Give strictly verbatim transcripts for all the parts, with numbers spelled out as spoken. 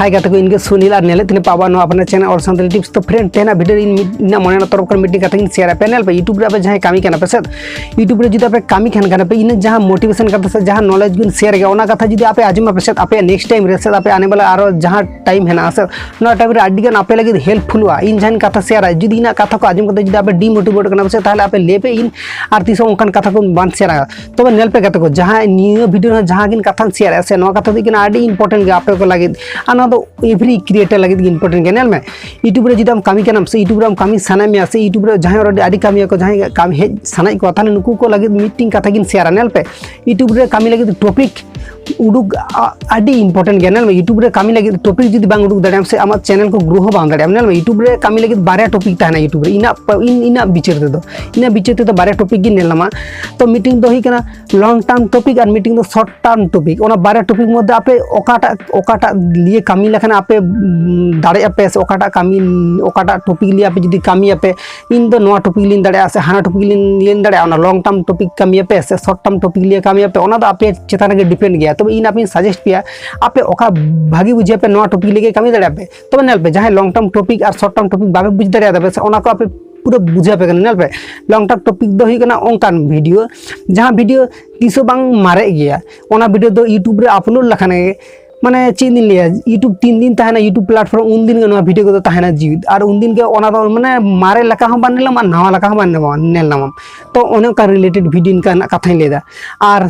ᱦᱟᱭ ᱜᱟᱛᱮ ᱠᱚ, ᱤᱧ ᱜᱮ ᱥᱩᱱᱤᱞ ᱟᱨ ᱧᱮᱞᱮᱫ ᱛᱤᱧ ᱯᱟᱵᱟ ᱱᱚᱣᱟ ᱟᱯᱱᱟᱨ ᱪᱮᱱᱮᱞ ᱚᱞ ᱥᱟᱱᱛᱟᱲᱤ ᱴᱤᱯᱥ᱾ ᱛᱚ ᱯᱷᱨᱮᱱᱰ, ᱛᱮᱦᱮᱧᱟᱜ ᱵᱷᱤᱰᱤᱭᱳ ᱨᱮ ᱤᱧ ᱢᱤᱫ ᱤᱧᱟᱹᱜ ᱢᱚᱱᱮ ᱨᱮᱱᱟᱜ ᱛᱚᱨᱚᱯ ᱠᱷᱚᱱ ᱢᱤᱫᱴᱤᱡ ᱠᱟᱛᱷᱟᱧ ᱥᱮᱭᱟᱨᱟ ᱯᱮ᱾ ᱧᱮᱞ ᱯᱮ, ᱤᱭᱩᱴᱩᱵᱽ ᱨᱮ ᱟᱯᱮ ᱡᱟᱦᱟᱸᱭ ᱠᱟᱹᱢᱤ ᱠᱟᱱᱟ ᱯᱮ ᱥᱮ, ᱤᱭᱩᱴᱩᱵᱽ ᱨᱮ ᱡᱩᱫᱤ ᱟᱯᱮ ᱠᱟᱹᱢᱤ ᱠᱟᱱ ᱠᱷᱟᱱ ᱯᱮ, ᱤᱧᱟᱹᱜ ᱡᱟᱦᱟᱸ ᱢᱳᱴᱤᱵᱷᱮᱥᱚᱱ ᱠᱟᱛᱷᱟ ᱥᱮ ᱡᱟᱦᱟᱸ ᱱᱚᱞᱮᱡᱽ ᱵᱤᱱ ᱥᱮᱭᱟᱨ ᱜᱮᱭᱟ, ᱚᱱᱟ ᱠᱟᱛᱷᱟ ᱡᱩᱫᱤ ᱟᱯᱮ ᱟᱸᱡᱚᱢ ᱟᱯᱮ ᱥᱮ, ᱟᱯᱮᱭᱟᱜ ᱱᱮᱠᱥᱴ ᱴᱟᱭᱤᱢ ᱨᱮ ᱥᱮ ᱟᱯᱮ ᱟᱱᱮ ᱵᱟᱞᱟ ᱟᱨᱚ ᱡᱟᱦᱟᱸ ᱴᱟᱭᱤᱢ ᱦᱮᱱᱟᱜᱼᱟ ᱥᱮ, ᱱᱚᱣᱟ ᱴᱟᱭᱤᱢ ᱨᱮ ᱟᱹᱰᱤ ᱜᱟᱱ ᱟᱯᱮ ᱞᱟᱹᱜᱤᱫ ᱦᱮᱞᱯᱯᱷᱩᱞᱚᱜᱼᱟ᱾ ᱤᱧ ᱡᱟᱦᱟᱸ ᱠᱟᱛᱷᱟ ᱥᱮᱭᱟᱨᱟ, ᱡᱩᱫᱤ ᱤᱧᱟᱹᱜ ᱠᱟᱛᱷᱟ ᱠᱚ ᱟᱸᱡᱚᱢ ᱠᱟᱛᱮ ᱡᱩᱫᱤ ᱟᱯᱮ ᱰᱤᱢᱳᱴᱤᱵᱷᱮᱴ ᱠᱟᱱᱟ ᱯᱮ ᱥᱮ, ᱛᱟᱦᱚᱞᱮ ᱟᱯᱮ ᱞᱟᱹᱭ ᱯᱮ, ᱤᱧ ᱟᱨ ᱛᱤᱥ ᱦᱚᱸ ᱚᱱᱠᱟᱱ ᱠᱟᱛᱷᱟ ᱠᱚ ᱵᱟᱝ ᱥᱮᱭᱟᱨᱟ᱾ ᱛᱚᱵᱮ ᱧᱮᱞ ᱯᱮ ᱜᱟᱛᱮ ᱠᱚ, ᱡᱟᱦᱟᱸ ᱱᱤᱭᱟᱹ ᱵᱷᱤᱰᱤᱭᱳ ᱨᱮ ᱡᱟᱦᱟᱸ ᱠᱤᱱ ᱠᱟᱛᱷᱟᱧ ᱥᱮᱭᱟᱨᱟ ᱥᱮ, ᱱᱚᱣᱟ ᱠᱟᱛᱷᱟ ᱫᱚ ᱦᱩᱭᱩᱜ ᱠᱟᱱᱟ ᱟᱹᱰᱤ ᱤᱢᱯᱚᱨᱴᱮᱱᱴ ᱜᱮᱭᱟ ᱟᱯᱮ ᱠᱚ ᱞᱟᱹᱜᱤᱫ᱾ ᱟᱨ ᱱᱚᱣᱟ ᱫᱚ ᱮᱵᱷᱨᱤ ᱠᱨᱤᱭᱮᱴᱟᱨ ᱞᱟᱹᱜᱤᱫ ᱜᱮ ᱤᱢᱯᱚᱨᱴᱮᱱᱴ ᱜᱮᱭᱟ᱾ ᱧᱮᱞ ᱢᱮ, ᱤᱭᱩᱴᱩᱵᱽ ᱨᱮ ᱡᱩᱫᱤ ᱟᱢ ᱠᱟᱹᱢᱤ ᱠᱟᱱᱟᱢ ᱥᱮ, ᱤᱭᱩᱴᱩᱵᱽ ᱨᱮ ᱟᱢ ᱠᱟᱹᱢᱤ ᱥᱟᱱᱟᱭᱮᱫ ᱢᱮᱭᱟ ᱥᱮ, ᱤᱭᱩᱴᱩᱵᱽ ᱨᱮ ᱡᱟᱦᱟᱸᱭ already ᱟᱹᱰᱤ ᱠᱟᱹᱢᱤᱭᱟᱠᱚ, ᱡᱟᱦᱟᱸᱭ ᱠᱟᱹᱢᱤ ᱦᱮᱡ ᱥᱟᱱᱟᱭᱮᱫ ᱠᱚᱣᱟ, ᱛᱟᱦᱚᱞᱮ ᱱᱩᱠᱩ ᱠᱚ ᱞᱟᱹᱜᱤᱫ ᱢᱤᱫᱴᱤᱝ ᱠᱟᱛᱷᱟ ᱜᱤᱧ ᱥᱮᱭᱟᱨᱟ᱾ ᱧᱮᱞ ᱯᱮ, ᱤᱭᱩᱴᱩᱵᱽ ᱨᱮ ᱠᱟᱹᱢᱤ ᱞᱟᱹᱜᱤᱫ ᱴᱚᱯᱤᱠ ᱩᱰᱩᱠ ᱟ-, ᱟᱹᱰᱤ ᱤᱢᱯᱚᱨᱴᱮᱱᱴ ᱜᱮᱭᱟ᱾ ᱧᱮᱞ ᱢᱮ, ᱤᱭᱩᱴᱩᱵᱽ ᱨᱮ ᱠᱟᱹᱢᱤ ᱞᱟᱹᱜᱤᱫ ᱴᱚᱯᱤᱠ ᱡᱩᱫᱤ ᱵᱟᱝ ᱩᱰᱩᱠ ᱫᱟᱲᱮᱭᱟᱜ ᱟᱢ ᱥᱮ, ᱟᱢᱟᱜ ᱪᱮᱱᱮᱞ ᱠᱚ ᱜᱨᱳ ᱦᱚᱸ ᱵᱟᱝ ᱫᱟᱲᱮᱭᱟᱜᱼᱟ᱾ ᱧᱮᱞ ᱢᱮ, ᱤᱭᱩᱴᱩᱵᱽ ᱨᱮ ᱠᱟᱹᱢᱤ ᱞᱟᱹᱜᱤᱫ ᱵᱟᱨᱭᱟ ᱴᱚᱯᱤᱠ ᱛᱟᱦᱮᱱᱟ ᱤᱭᱩᱴᱩᱵᱽ ᱨᱮ, ᱤᱧᱟᱹᱜ ᱯ-, ᱤᱧ, ᱤᱧᱟᱹᱜ ᱵᱤᱪᱟᱹᱨ ᱛᱮᱫᱚ, ᱤᱧᱟᱹᱜ ᱵᱤᱪᱟᱹᱨ ᱛᱮᱫᱚ ᱵᱟᱨᱭᱟ ᱴᱚᱯᱤᱠ ᱜᱮ ᱧᱮᱞ ᱧᱟᱢᱟ᱾ ᱛᱚ ᱢᱤᱫᱴᱤᱝ ᱫᱚ ᱦᱩᱭᱩᱜ ᱠᱟᱱᱟ ᱞᱚᱝ ᱴᱟᱨᱢ ᱴᱚᱯᱤᱠ ᱟᱨ ᱢᱤᱫᱴᱤᱝ ᱫᱚ ᱥᱚᱨᱴ ᱴᱟᱨᱢ ᱴᱚᱯᱤᱠ᱾ ᱚᱱᱟ ᱵᱟᱨᱭᱟ ᱴᱚᱯᱤᱠ ᱢᱚᱫᱽᱫᱷᱮ ᱟᱯᱮ ᱚᱠᱟᱴᱟᱜ, ᱚᱠᱟᱴᱟᱜ ᱞᱤᱭᱮ ᱠᱟᱹᱢᱤ ᱞᱮᱠᱷᱟᱱ ᱟᱯᱮ, ᱩᱢ, ᱫᱟᱲᱮᱭᱟᱜᱼᱟ ᱯᱮ ᱥᱮ, ᱚᱠᱟᱴᱟᱜ ᱠᱟᱹᱢᱤ, ᱚᱠᱟᱴᱟᱜ ᱴᱚᱯᱤᱠ ᱞᱤᱭᱮ ᱟᱯᱮ ᱡᱩᱫᱤ ᱠᱟᱹᱢᱤᱭᱟᱯᱮ, ᱤᱧ ᱫᱚ ᱱᱚᱣᱟ ᱴᱚᱯᱤᱠ ᱞᱤᱧ ᱫᱟᱲᱮᱭᱟᱜᱼᱟ ᱥᱮ ᱦᱟᱱᱟ ᱴᱚᱯᱤᱠ ᱞᱤᱧ, ᱞᱤᱧ ᱫᱟᱲᱮᱭᱟᱜᱼᱟ, ᱚᱱᱟ ᱞᱚᱝ ᱴᱟᱨᱢ ᱴᱚᱯᱤᱠ ᱠᱟᱹᱢᱤᱭᱟᱯᱮ ᱥᱮ ᱥᱚᱨᱴ ᱴᱟᱨᱢ ᱴᱚᱯᱤᱠ ᱞᱤᱭᱮ ᱠᱟᱹᱢᱤᱭᱟᱯᱮ, ᱚᱱᱟ ᱫᱚ ᱟᱯᱮ ᱪᱮᱛᱟᱱ ᱨᱮᱜᱮ ᱰᱤᱯᱮᱱᱰ ᱜᱮᱭᱟ᱾ ᱛᱚᱵᱮ ᱤᱧ ᱟᱯᱮᱧ ᱥᱟᱡᱮᱥᱴ ᱯᱮᱭᱟ, ᱟᱯᱮ ᱚᱠᱟ ᱵᱷᱟᱜᱮ ᱵᱩᱡᱷᱟᱹᱣ ᱯᱮ, ᱱᱚᱣᱟ ᱴᱚᱯᱤᱠ ᱞᱤᱭᱮ ᱠᱟᱹᱢᱤ ᱫᱟᱲᱮᱭᱟᱜᱼᱟ ᱯᱮ᱾ ᱛᱚᱵᱮ ᱧᱮᱞ ᱯᱮ, ᱡᱟᱦᱟᱸᱭ ᱞᱚᱝ ᱴᱟᱨᱢ ᱴᱚᱯᱤᱠ ᱟᱨ ᱥᱚᱨᱴ ᱴᱟᱨᱢ ᱴᱚᱯᱤᱠ ᱵᱟᱯᱮ ᱵᱩᱡᱽ ᱫᱟᱲᱮᱭᱟᱫᱟ ᱯᱮ ᱥᱮ, ᱚᱱᱟ ᱠᱚ ᱟᱯᱮ ᱯᱩᱨᱟᱹ ᱵᱩᱡᱷᱟᱹᱣ ᱯᱮ ᱠᱟᱱᱟ᱾ ᱧᱮᱞ ᱯᱮ, ᱞᱚᱝ ᱴᱟᱨᱢ ᱴᱚᱯᱤᱠ ᱫᱚ ᱦᱩᱭᱩᱜ ᱠᱟᱱᱟ ᱚᱱᱠᱟᱱ ᱵᱷᱤᱰᱤᱭᱳ, ᱡᱟᱦᱟᱸ ᱵᱷᱤᱰᱤᱭᱳ ᱛᱤᱥ ᱦᱚᱸ ᱵᱟᱝ ᱢᱟᱨᱮᱜ ᱜᱮᱭᱟ᱾ ᱚᱱᱟ ᱵᱷᱤᱰᱤᱭᱳ ᱫᱚ ᱤᱭᱩᱴᱩᱵᱽ ᱨᱮ ᱟᱯᱞᱳᱰ ᱞᱮᱠᱷᱟᱱ ᱜᱮ, ᱢᱟᱱᱮ ᱪᱮᱫ ᱤᱧ ᱞᱟᱹᱭᱟ, ᱤᱭᱩᱴᱩᱵᱽ ᱛᱤᱱ ᱫᱤᱱ ᱛᱟᱦᱮᱱᱟ ᱤᱭᱩᱴᱩᱵᱽ ᱯᱞᱟᱴᱯᱷᱚᱨᱢ, ᱩᱱ ᱫᱤᱱ ᱜᱮ ᱱᱚᱣᱟ ᱵᱷᱤᱰᱤᱭᱳ ᱠᱚᱫᱚ ᱛᱟᱦᱮᱱᱟ ᱡᱤᱣᱤᱫ᱾ ᱟᱨ ᱩᱱ ᱫᱤᱱ ᱜᱮ ᱚᱱᱟ ᱫᱚ ᱢᱟᱱᱮ ᱢᱟᱨᱮ ᱞᱮᱠᱟ ᱦᱚᱸ ᱵᱟᱝ ᱧᱮᱞ ᱧᱟᱢᱟ, ᱱᱟᱣᱟ ᱞᱮᱠᱟ ᱦᱚᱸ ᱵᱟᱝ ᱧᱮᱞ ᱧᱟᱢᱟ, ᱧᱮᱞ ᱧᱟᱢᱟᱢ᱾ ᱛᱚ ᱚᱱᱮ ᱚᱱᱠᱟ ᱨᱤᱞᱮᱴᱮᱰ ᱵᱷᱤᱰᱤᱭᱳ ᱨᱮᱱᱟᱜ ᱠᱟᱛᱷᱟᱧ ᱞᱟᱹᱭᱫᱟ᱾ ᱟᱨ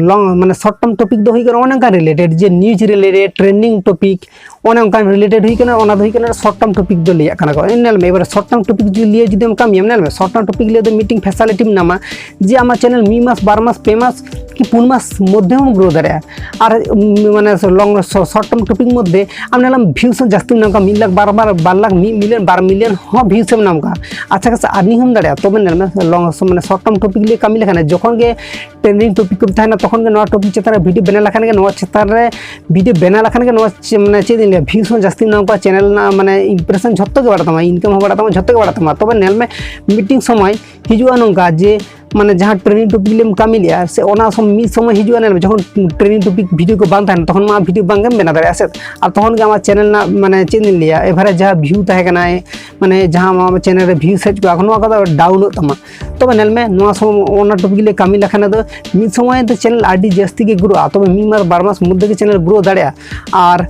ᱞᱚᱝ, ᱢᱟᱱᱮ ᱥᱚᱨᱴ ᱴᱟᱨᱢ ᱴᱚᱯᱤᱠ ᱫᱚ ᱦᱩᱭᱩᱜ ᱠᱟᱱᱟ ᱚᱱᱮ ᱚᱱᱠᱟ ᱨᱤᱞᱮᱴᱮᱰ, ᱡᱮ ᱱᱤᱭᱩᱡᱽ ᱨᱤᱞᱮᱴᱮᱰ, ᱴᱨᱮᱱᱰᱤᱝ ᱴᱚᱯᱤᱠ, ᱚᱱᱮ ᱚᱱᱠᱟᱱ ᱨᱤᱞᱮᱴᱮᱰ ᱦᱩᱭ ᱠᱟᱱᱟ᱾ ᱚᱱᱟ ᱫᱚ ᱦᱩᱭᱩᱜ ᱠᱟᱱᱟ ᱥᱚᱨᱴ ᱴᱟᱨᱢ ᱴᱚᱯᱤᱠ ᱫᱚ ᱞᱟᱹᱭᱟᱜ ᱠᱟᱱᱟ ᱠᱚ᱾ ᱧᱮᱞ ᱢᱮ, ᱮᱵᱟᱨ ᱥᱚᱨᱴ ᱴᱟᱨᱢ ᱴᱚᱯᱤᱠ ᱞᱤᱭᱮ ᱡᱩᱫᱤᱢ ᱠᱟᱹᱢᱤᱭᱟᱢ, ᱧᱮᱞ ᱢᱮ, ᱥᱚᱨᱴ ᱴᱟᱨᱢ ᱴᱚᱯᱤᱠ ᱞᱤᱭᱮ ᱫᱚ ᱢᱤᱫᱴᱤᱝ ᱯᱷᱮᱥᱟᱞᱤᱴᱤᱢ ᱧᱟᱢᱟ, ᱡᱮ ᱟᱢᱟᱜ ᱪᱮᱱᱮᱞ ᱢᱤᱫ ᱢᱟᱥ, ᱵᱟᱨ ᱢᱟᱥ, ᱯᱮ ᱢᱟᱥ ᱠᱤ ᱯᱩᱱ ᱢᱟᱥ ᱢᱚᱫᱽᱫᱷᱮ ᱦᱚᱸᱢ ᱜᱨᱳ ᱫᱟᱲᱮᱭᱟᱜᱼᱟ᱾ ᱟᱨ, ᱩᱢ, ᱢᱟᱱᱮ ᱞᱚᱝ, ᱥᱚ-, ᱥᱚᱨᱴ ᱴᱟᱨᱢ ᱴᱚᱯᱤᱠ ᱢᱚᱫᱽᱫᱷᱮ ᱟᱢ ᱧᱮᱞᱟᱢ ᱵᱷᱤᱭᱩᱥ ᱦᱚᱸ ᱡᱟᱹᱥᱛᱤᱢ ᱧᱟᱢ ᱠᱚᱣᱟ, ᱢᱤᱫ ᱞᱟᱠᱷ, ᱵᱟᱨ, ᱵᱟᱨ, ᱵᱟᱨ ᱞᱟᱠᱷ, ᱢᱤᱫ ᱢᱤᱞᱤᱭᱚᱱ, ᱵᱟᱨ ᱢᱤᱞᱤᱭᱚᱱ ᱦᱚᱸ ᱵᱷᱤᱭᱩᱥ ᱮᱢ ᱧᱟᱢ ᱠᱚᱣᱟ᱾ ᱟᱪᱪᱷᱟ, ᱠᱟᱥᱟ ᱟᱨᱱᱤᱝ ᱦᱚᱸᱢ ᱫᱟᱲᱮᱭᱟᱜᱼᱟ᱾ ᱛᱚᱵᱮ ᱧᱮᱞ ᱢᱮ, ᱞᱚᱝ, ᱢᱟᱱᱮ ᱥᱚᱨᱴ ᱴᱟᱨᱢ ᱴᱚᱯᱤᱠ ᱞᱤᱭᱮ ᱠᱟᱹᱢᱤ ᱞᱮᱠᱷᱟᱱ ᱡᱚᱠᱷᱚᱱ ᱜᱮ ᱴᱨᱮᱱᱰᱤᱝ ᱴᱚᱯᱤᱠ ᱠᱚ ᱛᱟᱦᱮᱱᱟ, ᱛᱚᱠᱷᱚᱱ ᱜᱮ ᱱᱚᱣᱟ ᱴᱚᱯᱤᱠ ᱪᱮᱛᱟᱱ ᱨᱮ ᱵᱷᱤᱰᱤᱭᱳ ᱵᱮᱱᱟᱣ ᱞᱮᱠᱷᱟᱱ ᱜᱮ, ᱱᱚᱣᱟ ᱪᱮᱛᱟᱱ ᱨᱮ ᱵᱷᱤᱰᱤᱭᱳ ᱵᱮᱱᱟᱣ ᱞᱮᱠᱷᱟᱱ ᱜᱮ, ᱱᱚᱣᱟ ᱪᱮ-, ᱢᱟᱱᱮ ᱪᱮᱫ ᱤᱧ ᱵᱷᱤᱭᱩᱥ ᱦᱚᱸ ᱡᱟᱹᱥᱛᱤᱢ ᱧᱟᱢ ᱠᱚᱣᱟ, ᱪᱮᱱᱮᱞ ᱨᱮᱱᱟᱜ ᱢᱟᱱᱮ ᱤᱢᱯᱨᱮᱥᱚᱱ ᱡᱷᱚᱛᱚ ᱜᱮ ᱵᱟᱲᱟᱜ ᱛᱟᱢᱟ, ᱤᱱᱠᱟᱢ ᱦᱚᱸ ᱵᱟᱲᱟᱜ ᱛᱟᱢᱟ, ᱡᱷᱚᱛᱚ ᱜᱮ ᱵᱟᱲᱟᱜ ᱛᱟᱢᱟ᱾ ᱛᱚᱵᱮ ᱧᱮᱞ ᱢᱮ, ᱢᱤᱫᱴᱤᱝ ᱥᱚᱢᱚᱭ ᱦᱤᱡᱩᱜᱼᱟ ᱱᱚᱝᱠᱟ ᱡᱮ ᱢᱟᱱᱮ ᱡᱟᱦᱟᱸ ᱴᱨᱮᱱᱤᱝ ᱴᱚᱯᱤᱠ ᱞᱮᱢ ᱠᱟᱹᱢᱤ ᱞᱮᱜᱼᱟ ᱥᱮ, ᱚᱱᱟ ᱥᱚᱢ- ᱢᱤᱫ ᱥᱚᱢᱚᱭ ᱦᱤᱡᱩᱜᱼᱟ, ᱧᱮᱞ ᱢᱮ ᱡᱚᱠᱷᱚᱱ ᱴᱨᱮᱱᱤᱝ ᱴᱚᱯᱤᱠ ᱵᱷᱤᱰᱤᱭᱳ ᱠᱚ ᱵᱟᱝ ᱛᱟᱦᱮᱱᱟ, ᱛᱚᱠᱷᱚᱱ ᱢᱟ ᱵᱷᱤᱰᱤᱭᱳ ᱵᱟᱝ ᱜᱮᱢ ᱵᱮᱱᱟᱣ ᱫᱟᱲᱮᱭᱟᱜᱼᱟ ᱥᱮ᱾ ᱟᱨ ᱛᱚᱠᱷᱚᱱ ᱜᱮ ᱟᱢᱟᱜ ᱪᱮᱱᱮᱞ ᱨᱮᱱᱟᱜ ᱢᱟᱱᱮ ᱪᱮᱫ ᱤᱧ ᱞᱟᱹᱭᱟ, ᱮᱵᱷᱟᱨᱮᱡᱽ ᱡᱟᱦᱟᱸ ᱵᱷᱤᱭᱩ ᱛᱟᱦᱮᱸ ᱠᱟᱱᱟ, ᱢᱟᱱᱮ ᱡᱟᱦᱟᱸ ᱟᱢᱟᱜ ᱪᱮᱱᱮᱞ ᱨᱮ ᱵᱷᱤᱭᱩᱥ ᱦᱮᱡ ᱠᱚᱜᱼᱟ, ᱱᱚᱣᱟ ᱠᱚᱫᱚ ᱰᱟᱣᱩᱱᱚᱜ ᱛᱟᱢᱟ᱾ ᱛᱚᱵᱮ ᱧᱮᱞ ᱢᱮ, ᱱᱚᱣᱟ ᱥᱚᱢᱚᱭ ᱚᱱᱟ ᱴᱚᱯᱤᱠ ᱞᱮ ᱠᱟᱹᱢᱤ ᱞᱮᱠᱷᱟᱱ ᱫᱚ ᱢᱤᱫ ᱥᱚᱢᱚᱭ ᱫᱚ ᱪᱮᱱᱮᱞ ᱟᱹᱰᱤ ᱡᱟᱹᱥᱛᱤ ᱜᱮ ᱜᱨᱳᱜᱼᱟ᱾ ᱛᱚᱵᱮ ᱢᱤᱫ ᱢᱟᱥ ᱵᱟᱨ ᱢᱟᱥ ᱢᱚᱫᱽᱫᱷᱮ ᱜᱮ ᱪᱮᱱᱮᱞ ᱜᱨᱳ ᱫᱟᱲᱮᱭᱟᱜᱼᱟ᱾ ᱟᱨ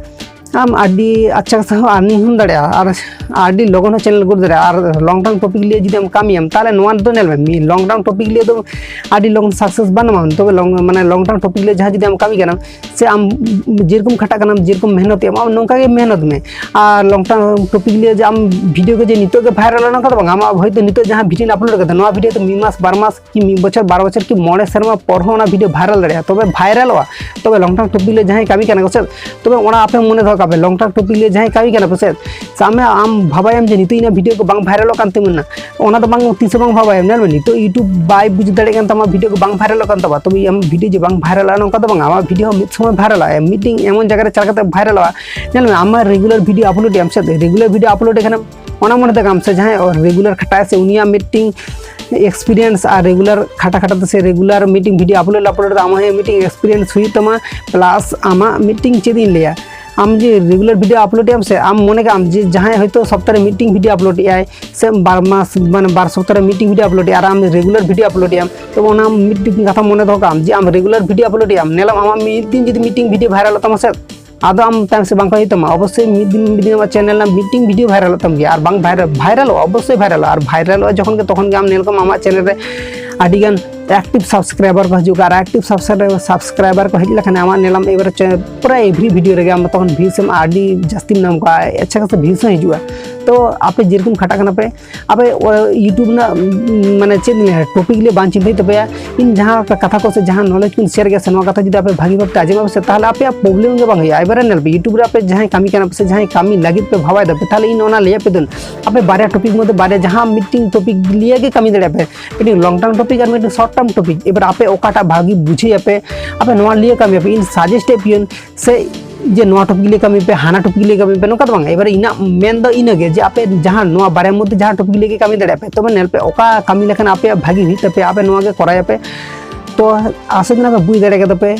ᱟᱢ ᱟᱹᱰᱤ ᱟᱪᱪᱷᱟ ᱠᱟᱛᱷᱟ ᱦᱚᱸ ᱟᱨᱱᱤᱝ ᱦᱚᱸᱢ ᱫᱟᱲᱮᱭᱟᱜᱼᱟ, ᱟᱨ ᱟᱹᱰᱤ ᱞᱚᱜᱚᱱ ᱦᱚᱸ ᱪᱮᱱᱮᱞ ᱜᱨᱳ ᱫᱟᱲᱮᱭᱟᱜᱼᱟ᱾ ᱟᱨ ᱞᱚᱝ ᱴᱟᱨᱢ ᱴᱚᱯᱤᱠ ᱞᱤᱭᱮ ᱡᱩᱫᱤ ᱟᱢ ᱠᱟᱹᱢᱤᱭᱟᱢ, ᱛᱟᱦᱚᱞᱮ ᱱᱚᱣᱟ ᱫᱚ ᱧᱮᱞ ᱢᱮ, ᱢᱤᱫ ᱞᱚᱝ ᱴᱟᱨᱢ ᱴᱚᱯᱤᱠ ᱞᱤᱭᱮ ᱫᱚ ᱟᱹᱰᱤ ᱞᱚᱜᱚᱱ ᱥᱟᱠᱥᱮᱥ ᱵᱟᱝ ᱮᱢᱟᱢ᱾ ᱛᱚᱵᱮ ᱞᱚᱝ ᱢᱟᱱᱮ ᱞᱚᱝ ᱴᱟᱨᱢ ᱴᱚᱯᱤᱠ ᱞᱤᱭᱮ ᱡᱟᱦᱟᱸ ᱡᱩᱫᱤ ᱟᱢ ᱠᱟᱹᱢᱤ ᱠᱟᱱᱟᱢ, ᱥᱮ ᱟᱢ ᱡᱮᱨᱚᱠᱚᱢ ᱠᱷᱟᱴᱟᱜ ᱠᱟᱱᱟᱢ, ᱡᱮᱨᱚᱠᱚᱢ ᱢᱮᱦᱱᱚᱛ ᱮᱢ, ᱟᱢ ᱱᱚᱝᱠᱟ ᱜᱮ ᱢᱮᱦᱱᱚᱛ ᱢᱮ᱾ ᱟᱨ ᱞᱚᱝ ᱴᱟᱨᱢ ᱴᱚᱯᱤᱠ ᱞᱤᱭᱮ ᱡᱮ ᱟᱢ ᱵᱷᱤᱰᱤᱭᱳ ᱜᱮ ᱡᱮ ᱱᱤᱛᱚᱜ ᱜᱮ ᱵᱷᱟᱭᱨᱟᱞᱟ, ᱱᱚᱝᱠᱟ ᱫᱚ ᱵᱟᱝ᱾ ᱟᱢᱟᱜ ᱦᱚᱭᱛᱳ ᱱᱤᱛᱚᱜ ᱡᱟᱦᱟᱸ ᱵᱷᱤᱰᱤᱭᱳ ᱟᱯᱞᱳᱰ ᱠᱟᱫᱟ, ᱱᱚᱣᱟ ᱵᱷᱤᱰᱤᱭᱳ ᱫᱚ ᱢᱤᱫ ᱢᱟᱥ ᱵᱟᱨ ᱢᱟᱥ ᱠᱤ ᱢᱤᱫ ᱵᱚᱪᱷᱚᱨ ᱵᱟᱨ ᱵᱚᱪᱷᱚᱨ ᱠᱤ ᱢᱚᱬᱮ ᱥᱮᱨᱢᱟ ᱯᱚᱨ ᱦᱚᱸ ᱚᱱᱟ ᱵᱷᱤᱰᱤᱭᱳ ᱵᱷᱟᱭᱨᱟᱞ ᱫᱟᱲᱮᱭᱟᱜᱼᱟ, ᱛᱚᱵᱮ ᱵᱷᱟᱭᱨᱟᱞᱚᱜᱼᱟ᱾ ᱛᱚᱵᱮ ᱞᱚᱝ ᱴᱟᱨᱢ ᱴᱚᱯᱤᱠ ᱞᱤᱭᱮ ᱡᱟᱦᱟᱸᱭ ᱠᱟᱹᱢᱤ ᱠᱟᱱᱟ ᱠᱚ ᱥᱮ, ᱛᱚᱵᱮ ᱚᱱᱟ ᱟᱯᱮ ᱢᱚᱱᱮ ᱫᱚᱦᱚ ᱠᱟᱜ ᱯᱮ, ᱞᱚᱝ ᱴᱟᱨᱢ ᱴᱚᱯᱤᱠ ᱞᱤᱭᱮ ᱡᱟᱦᱟᱸᱭ ᱠᱟᱹᱢᱤ ᱠᱟᱱᱟ ᱯᱮ ᱥᱮ, ᱥᱟᱵ ᱢᱮ ᱟᱢ ᱵᱷᱟᱵᱟᱭᱟᱢ ᱡᱮ ᱱᱤᱛᱚᱜ ᱤᱧᱟᱹᱜ ᱵᱷᱤᱰᱤᱭᱳ ᱠᱚ ᱵᱟᱝ ᱵᱷᱟᱭᱨᱟᱞᱚᱜ ᱠᱟᱱ ᱛᱤᱧᱟᱹ, ᱚᱱᱟ ᱫᱚ ᱵᱟᱝ, ᱛᱤᱥ ᱦᱚᱸ ᱵᱟᱝ ᱵᱷᱟᱵᱟᱭᱟᱢ᱾ ᱧᱮᱞ ᱢᱮ, ᱱᱤᱛᱚᱜ YouTube ᱵᱟᱭ ᱵᱩᱡᱽ ᱫᱟᱲᱮᱭᱟᱜ ᱠᱟᱱ ᱛᱟᱢᱟ, ᱵᱷᱤᱰᱤᱭᱳ ᱠᱚ ᱵᱟᱝ ᱵᱷᱟᱭᱨᱟᱞᱚᱜ ᱠᱟᱱ ᱛᱟᱢᱟ, ᱛᱚᱵᱮ ᱟᱢ ᱵᱷᱤᱰᱤᱭᱳ ᱡᱮ ᱵᱟᱝ ᱵᱷᱟᱭᱨᱟᱞᱚᱜᱼᱟ, ᱱᱚᱝᱠᱟ ᱫᱚ ᱵᱟᱝ᱾ ᱟᱢᱟᱜ ᱵᱷᱤᱰᱤᱭᱳ ᱦᱚᱸ ᱢᱤᱫ ᱥᱚᱢᱚᱭ ᱵᱷᱟᱭᱨᱟᱞᱚᱜᱼᱟ, ᱢᱤᱫᱴᱤᱝ ᱮᱢᱚᱱ ᱡᱟᱭᱜᱟ ᱨᱮ ᱪᱟᱞᱟᱣ ᱠᱟᱛᱮ ᱵᱷᱟᱭᱨᱟᱞᱚᱜᱼᱟ᱾ ᱧᱮᱞ ᱢᱮ, ᱟᱢᱟᱜ ᱨᱮᱜᱩᱞᱟᱨ ᱵᱷᱤᱰᱤᱭᱳ ᱟᱯᱞᱳᱰ ᱮᱫ ᱟᱢ ᱥᱮ, ᱨᱮᱜᱩᱞᱟᱨ ᱵᱷᱤᱰᱤᱭᱳ ᱟᱯᱞᱳᱰ ᱮᱫ ᱠᱷᱟᱱᱮᱢ, ᱚᱱᱟ ᱢᱚᱱᱮ ᱛᱮ ᱠᱟᱢ ᱥᱮ, ᱡᱟᱦᱟᱸᱭ ᱨᱮᱜᱩᱞᱟᱨ ᱠᱷᱟᱴᱟᱜᱼᱟᱭ ᱥᱮ, ᱩᱱᱤᱭᱟᱜ ᱢᱤᱫᱴᱤᱝ ᱮᱠᱥᱯᱤᱨᱤᱭᱮᱱᱥ ᱟᱨ ᱨᱮᱜᱩᱞᱟᱨ ᱠᱷᱟᱴᱟ ᱠᱷᱟᱴᱟ ᱛᱮ ᱥᱮ ᱨᱮᱜᱩᱞᱟᱨ ᱢᱤᱫᱴᱤᱝ ᱵᱷᱤᱰᱤᱭᱳ ᱟᱯᱞᱳᱰ ᱟᱯᱞᱳᱰ ᱨᱮ ᱟᱢᱟᱜ ᱦᱚᱸ ᱢᱤᱫᱴᱤᱝ ᱮᱠᱥᱯᱤᱨᱤᱭᱮᱱᱥ ᱦᱩᱭᱩᱜ ᱛᱟᱢᱟ, ᱯᱞᱟᱥ ᱟᱢᱟᱜ ᱢᱤᱫᱴᱤᱝ ᱪᱮᱫ ᱤᱧ ᱞᱟᱹᱭᱟ, ᱟᱢ ᱡᱮ ᱨᱮᱜᱩᱞᱟᱨ ᱵᱷᱤᱰᱤᱭᱳ ᱟᱯᱞᱳᱰ ᱮᱫ ᱟᱢ ᱥᱮ, ᱟᱢ ᱢᱚᱱᱮ ᱠᱟᱜ ᱟᱢ ᱡᱮ ᱡᱟᱦᱟᱸᱭ ᱦᱚᱭᱛᱳ ᱥᱚᱯᱛᱟᱦᱚ ᱨᱮ ᱢᱤᱫᱴᱤᱝ ᱵᱷᱤᱰᱤᱭᱳ ᱟᱯᱞᱳᱰ ᱮᱫ ᱟᱭ ᱥᱮ ᱵᱟᱨ ᱢᱟᱥ, ᱢᱟᱱᱮ ᱵᱟᱨ ᱥᱚᱯᱛᱟᱦᱚ ᱨᱮ ᱢᱤᱫᱴᱤᱝ ᱵᱷᱤᱰᱤᱭᱳ ᱟᱯᱞᱳᱰ ᱮᱫ ᱟᱭ ᱟᱨ ᱟᱢ ᱨᱮᱜᱩᱞᱟᱨ ᱵᱷᱤᱰᱤᱭᱳ ᱟᱯᱞᱳᱰ ᱮᱫ ᱟᱢ, ᱛᱚ ᱚᱱᱟ ᱢᱤᱫᱴᱤᱝ ᱠᱟᱛᱷᱟ ᱢᱚᱱᱮ ᱫᱚᱦᱚ ᱠᱟᱜ ᱟᱢ ᱡᱮ ᱟᱢ ᱨᱮᱜᱩᱞᱟᱨ ᱵᱷᱤᱰᱤᱭᱳ ᱟᱯᱞᱳᱰ ᱮᱫ ᱟᱢ, ᱧᱮᱞᱟᱢ ᱟᱢᱟᱜ ᱢᱤᱫ ᱫᱤᱱ ᱡᱩᱫᱤ ᱢᱤᱫᱴᱤᱝ ᱵᱷᱤᱰᱤᱭᱳ ᱵᱷᱟᱭᱨᱟᱞᱚᱜ ᱛᱟᱢᱟ ᱥᱮ, ᱟᱫᱚ ᱟᱢ ᱛᱟᱭᱚᱢ ᱥᱮᱫ ᱵᱟᱝ ᱠᱚ ᱦᱩᱭᱩᱜ ᱛᱟᱢᱟ᱾ ᱚᱵᱚᱥᱥᱳᱭ ᱢᱤᱫ ᱫᱤᱱ ᱢᱤᱫ ᱫᱤᱱ ᱟᱢᱟᱜ ᱪᱮᱱᱮᱞ ᱨᱮᱱᱟᱜ ᱢᱤᱫᱴᱤᱝ ᱵᱷᱤᱰᱤᱭᱳ ᱵᱷᱟᱭᱨᱟᱞᱚᱜ ᱛᱟᱢ ᱜᱮᱭᱟ, ᱟᱨ ᱵᱟᱝ ᱵᱷᱟᱭᱨᱟᱞ, ᱵᱷᱟᱭᱨᱟᱞᱚᱜᱼᱟ, ᱚᱵᱚᱥᱥᱳᱭ ᱵᱷᱟᱭᱨᱟᱞᱚᱜᱼᱟ᱾ ᱟᱨ ᱵᱷᱟᱭᱨᱟᱞᱚᱜᱼᱟ ᱡᱚᱠᱷᱚᱱ ᱜᱮ, ᱛᱚᱠᱷᱚᱱ ᱜᱮ ᱟᱢ ᱧᱮᱞ ᱠᱚᱢ ᱟᱢᱟᱜ ᱪᱮᱱᱮᱞ ᱨᱮ ᱟᱹᱰᱤ ᱜᱟᱱ ᱮᱠᱴᱤᱵᱷ ᱥᱟᱵᱥᱠᱨᱟᱭᱵᱟᱨ ᱠᱚ ᱦᱤᱡᱩᱜᱼᱟ, ᱟᱨ ᱮᱠᱴᱤᱵᱷ ᱥᱟᱵᱥᱠᱨᱟᱭᱵᱟᱨ ᱠᱚ ᱦᱮᱡ ᱞᱮᱠᱷᱟᱱ ᱟᱢᱟᱜ ᱧᱮᱞᱟᱢ ᱮᱵᱟᱨ ᱪᱮ-, ᱯᱩᱨᱟᱹ ᱮᱵᱷᱨᱤ ᱵᱷᱤᱰᱤᱭᱳ ᱨᱮᱜᱮ ᱟᱢ ᱛᱚᱠᱷᱚᱱ ᱵᱷᱤᱭᱩᱥ ᱮᱢ ᱟᱹᱰᱤ ᱡᱟᱹᱥᱛᱤᱢ ᱧᱟᱢ ᱠᱚᱣᱟ, ᱟᱪᱪᱷᱟ ᱠᱷᱟᱥᱟ ᱵᱷᱤᱭᱩᱥ ᱦᱚᱸ ᱦᱤᱡᱩᱜᱼᱟ᱾ ᱛᱚ ᱟᱯᱮ ᱡᱮᱨᱚᱠᱚᱢ ᱠᱷᱟᱴᱟᱜ ᱠᱟᱱᱟ ᱯᱮ, ᱟᱯᱮ ᱚ, YouTube ᱨᱮᱱᱟᱜ, ᱩᱢ, ᱢᱟᱱᱮ ᱪᱮᱫ ᱤᱧ ᱞᱟᱹᱭᱟ, ᱴᱚᱯᱤᱠ ᱞᱤᱭᱮ ᱵᱟᱝ ᱪᱤᱱᱛᱟᱹᱭ ᱛᱟᱯᱮᱭᱟ᱾ ᱤᱧ ᱡᱟᱦᱟᱸ ᱠᱟᱛᱷᱟ ᱠᱚ ᱥᱮ ᱡᱟᱦᱟᱸ ᱱᱚᱞᱮᱡᱽ ᱠᱚᱧ ᱥᱮᱭᱟᱨ ᱜᱮᱭᱟ ᱥᱮ, ᱱᱚᱣᱟ ᱠᱟᱛᱷᱟ ᱡᱩᱫᱤ ᱟᱯᱮ ᱵᱷᱟᱹᱜᱤ ᱵᱷᱟᱵᱽ ᱛᱮ ᱟᱸᱡᱚᱢ ᱟᱯᱮ ᱥᱮ, ᱛᱟᱦᱚᱞᱮ ᱟᱯᱮᱭᱟᱜ ᱯᱨᱚᱵᱞᱮᱢ ᱜᱮ ᱵᱟᱝ ᱦᱩᱭᱩᱜᱼᱟ᱾ ᱮᱵᱟᱨᱮ ᱧᱮᱞ ᱯᱮ, YouTube ᱨᱮ ᱟᱯᱮ ᱡᱟᱦᱟᱸᱭ ᱠᱟᱹᱢᱤ ᱠᱟᱱᱟ ᱯᱮ ᱥᱮ ᱡᱟᱦᱟᱸᱭ ᱠᱟᱹᱢᱤ ᱞᱟᱹᱜᱤᱫ ᱯᱮ ᱵᱷᱟᱵᱟᱭ ᱫᱟᱯᱮ, ᱛᱟᱦᱚᱞᱮ ᱤᱧ ᱚᱱᱟ ᱞᱟᱹᱭᱟᱯᱮ ᱫᱚᱧ, ᱟᱯᱮ ᱵᱟᱨᱭᱟ ᱴᱚᱯᱤᱠ ᱢᱚᱫᱽᱫᱷᱮ ᱵᱟᱨᱭᱟ ᱡᱟᱦᱟᱸ ᱢᱤᱫᱴᱤᱝ ᱴᱚᱯᱤᱠ ᱞᱤᱭᱮ ᱜᱮ ᱠᱟᱹᱢᱤ ᱫᱟᱲᱮᱭᱟᱜ ᱯᱮ, ᱢᱤᱫᱴᱤᱝ ᱞᱚᱝ ᱴᱟᱨᱢ ᱴᱚᱯᱤᱠ ᱟᱨ ᱢᱤᱫᱴᱤᱝ ᱥᱚᱨᱴ ᱴᱟᱨᱢ ᱴᱚᱯᱤᱠ᱾ ᱮᱵᱟᱨ ᱟᱯᱮ ᱚᱠᱟᱴᱟᱜ ᱵᱷᱟᱹᱜᱤ ᱵᱩᱡᱷᱟᱹᱭᱟᱯᱮ, ᱟᱯᱮ ᱱᱚᱣᱟ ᱞᱤᱭᱮ ᱠᱟᱹᱢᱤᱭᱟᱯᱮ᱾ ᱤᱧ ᱥᱟᱡᱮᱥᱴ ᱮᱫ ᱯᱮᱭᱟᱹᱧ ᱥᱮ ᱡᱮ ᱱᱚᱣᱟ topic ᱞᱟᱹᱭ ᱠᱟᱹᱢᱤ ᱯᱮ, ᱦᱟᱱᱟ topic ᱞᱟᱹᱭ ᱠᱟᱹᱢᱤ ᱯᱮ, ᱱᱚᱝᱠᱟ ᱫᱚ ᱵᱟᱝ᱾ ᱮᱵᱟᱨᱮ ᱤᱧᱟᱹᱜ ᱢᱮᱱ ᱫᱚ ᱤᱱᱟᱹᱜᱮ ᱡᱮ ᱟᱯᱮ ᱡᱟᱦᱟᱸ ᱱᱚᱣᱟ ᱵᱟᱨᱭᱟ ᱢᱚᱫᱽᱫᱷᱮ ᱡᱟᱦᱟᱸ topic ᱞᱟᱹᱭ ᱜᱮ ᱠᱟᱹᱢᱤ ᱫᱟᱲᱮᱭᱟᱜ ᱯᱮ, ᱛᱚᱵᱮ ᱧᱮᱞ ᱯᱮ ᱚᱠᱟ ᱠᱟᱹᱢᱤ ᱞᱮᱠᱷᱟᱱ ᱟᱯᱮᱭᱟᱜ ᱵᱷᱟᱜᱤ ᱦᱩᱭᱩᱜ ᱛᱟᱯᱮᱭᱟ, ᱟᱯᱮ ᱱᱚᱣᱟ ᱜᱮ ᱠᱚᱨᱟᱭᱟ ᱯᱮ᱾ ᱛᱚ ᱟᱥᱟ ᱫᱤᱱᱟ ᱯᱮ ᱵᱩᱡᱽ ᱫᱟᱲᱮ ᱠᱟᱫᱟ ᱯᱮ